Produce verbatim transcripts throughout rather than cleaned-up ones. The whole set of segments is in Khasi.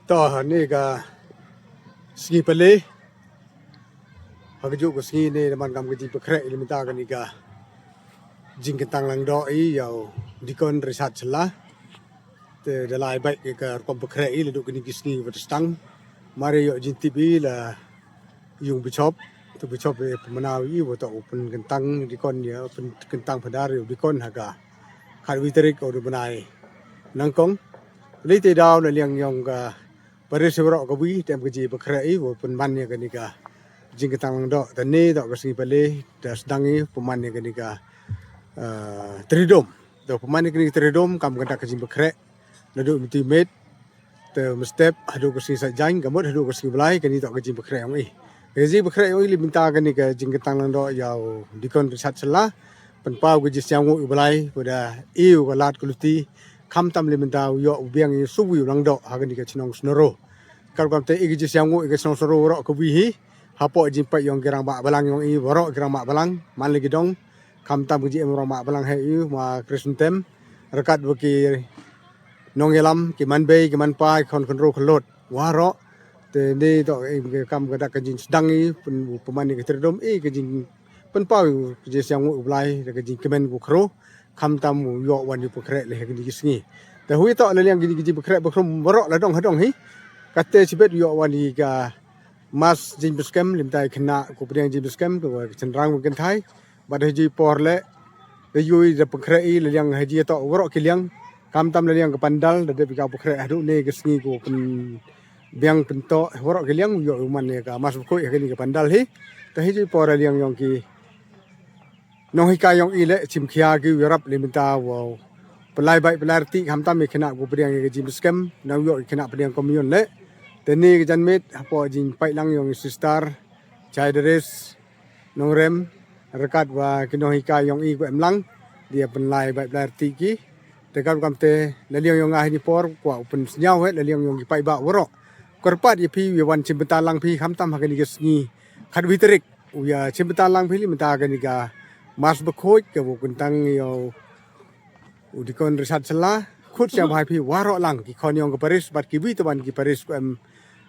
To, ni ka sngi pale. Ha ka juk ka sngi ni da man kam ka jingpynkhreh i la mynta kani ka jingkyntang langdoh i ïa u Deacon Richard Shylla. Te da lai bad ka rukom pynkhreh i la duh kini ki sngi ba tang. Mar ïa ïoh jingtip i la ïa u Bishop. Te u Bishop i pynmynnaw i ba to u pynkyntang Deacon ïa u pynkyntang phadar ïa u Deacon ha ka khatwi tarik u bnai Nangkong. Lei te daw na liang ïong ka parish baroh kawi te em ka jingpynkhreh i ba pynman ïa kani ka jingkyntang langdoh. Te ni to ka sngi pale da sdang i pynman ïa kani ka, eh, tridom. Da pynman ïa kani ka tridom kam ka dak ka jingpynkhreh naduh mynta miet te mynstep haduh ka sngi Saitjaiñ, ka mut haduh ka sngi Blai, kani to ka jingpynkhreh ïong i. Ka jingpynkhreh ïong i la mynta kani ka jingkyntang langdoh ïa u Deacon Richard Shylla, pynpaw ka jingsngewnguh ïa u Blai ba da i u ka lad ka luti, khamtam la mynta u ïoh u biang ïa u suwi u langdoh ha kani ka chnong Snoh Ro. Ka rukom te i ka jingsngewnguh ïa ka chnong Snoh Ro baroh kawi hi, hapoh jingpait ïong ki rangbah balang ïong i baroh ki rangbah balang, man la ki dong, khamtam ka jingim rangbah balang hi ïa u ma Chrysanthemum, ryngkat bad ki nongïalam, ki manbei, ki manpa, ki khon khynroo khyllood, waroh. Te ni to i ka kam ka dak ka jingsdang i pyn-, pynman ïa ka tridom i ka jing pynpaw ïa ka jingsngewnguh ïa u Blai da ka jingkmen ka khro. Khamtam u ïoh wan ïa u pynkhreh leh ha kini ki sngi. Te hoi to la liang kini ki jingpynkhreh bakhrum baroh la dong ha dong hi. Kata shibit u ïoh wan ïa ka mass jingpynskhem, la mynta i khynnah ka pdiang jingpynskhem, ka shynrang ba kynthai. Bad ha jingpor leh, da ïoh i da pynkhreh i la liang ha jingtoh waroh ki liang. Khamtam la liang ka pandal, da dep i ka pynkhreh haduh ne ka sngi ka pynbiang pyntoh waroh ki liang, u ïoh u man ïa ka mass bakhuid ha kani ka pandal hi. Te ha jingpor la liang ïong ki nonghikai ïong i leh, chim khia ki u ïarap la mynta wow pynlai bait pynlai rti khamtam i khynnah ka pdiang ïa ka jingpynskhem, na u ïoh i khynnah pdiang komunion leh. Te ni ka janmiet, hapoh jingpait lang ïong i sister Chaidaris Nongrem, ryngkat bad ki nonghikai ïong i ka em lang, da ïa pynlai bait pynlai rti ki. Te ka rukom te la liang ïong nga ha jingpor, kwah u pynsngew hi, la liang ïong ki paidbah waroh. Kyrpad ïa phi, ïa wan shim bynta lang phi, khamtam ha kani ka sngi khatwi tarik. U ïa shim bynta lang phi la mynta kani ka mass bakhuid, ka wow kyntang ïa u Deacon Richard Shylla, khut sngewbha ïa phi waroh lang, ki khon ïong ka parish, bad kiwei tymmen ki parish ka em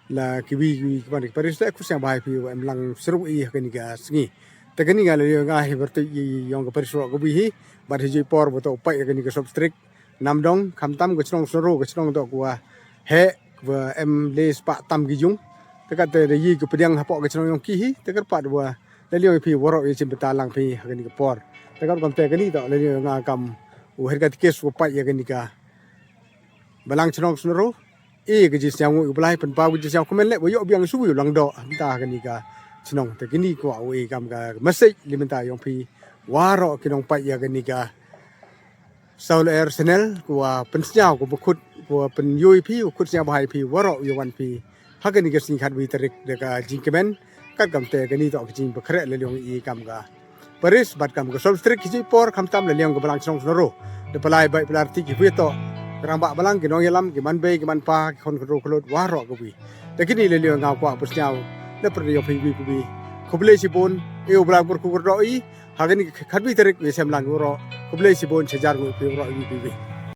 la kiwei kiwei tymmen ki parish, te khut sngewbha ïa phi wa em lang syrwa i ha kani ka sngi. Te kani nga la ïa nga hi bad te ïong ka parish waroh kawi hi, bad ha jingpor ba to u pait ha kani ka sub-district Namdong, khamtam ka chnong Snoh Ro, ka chnong to ka wa heh, wa em le spah tam ki jung. Te kata da ïa ka pdiang hapoh ka chnong ïong ki hi, te kyrpad wa la liang ïa phi waroh ïa shim bynta lang phi ha kani ka por. Te ka rukom te kani to la liang nga kam u head katikis wa pait ïa kani ka balang chnong Snoh Ro. I ka jingsngewnguh ïa u Blai, pynpaw ka jingsngew kmen leh wa ïoh biang suwi u langdoh mynta ha kani ka chnong. Te kini kwah u i kam ka message la mynta ïong phi waroh ki nongpait ïa kani ka Soul Air Channel, ka wa pynsngew, ka wa khut, ka wa pynïoh ïa phi, ka wa khut sngewbha ïa phi waroh ïa wan phi ha kani ka sngi khatwi tarik da ka jingkmen. Katkam te kani to ka jingpynkhreh la liang i kam ka parish bad kam ka sub-district ha jingpor, khamtam la liang ka balang chnong Snoh Ro. Da pynlai bait pynlai rti ki phi to, ki rangbah balang, ki nongïalam, ki manbei, ki manpa, ki khon khynroo khyllood waroh kawi. Te kini la liang nga kwah pynsngew, la pyrdi ïong phi wi kawi. Khublei shibun, ïa u Blai u kyrkhu kyrdoh i ha kani ka khatwi tarik, ïa sem lang waroh. Khublei shibun, sha jar nguh phi waroh wi kawi.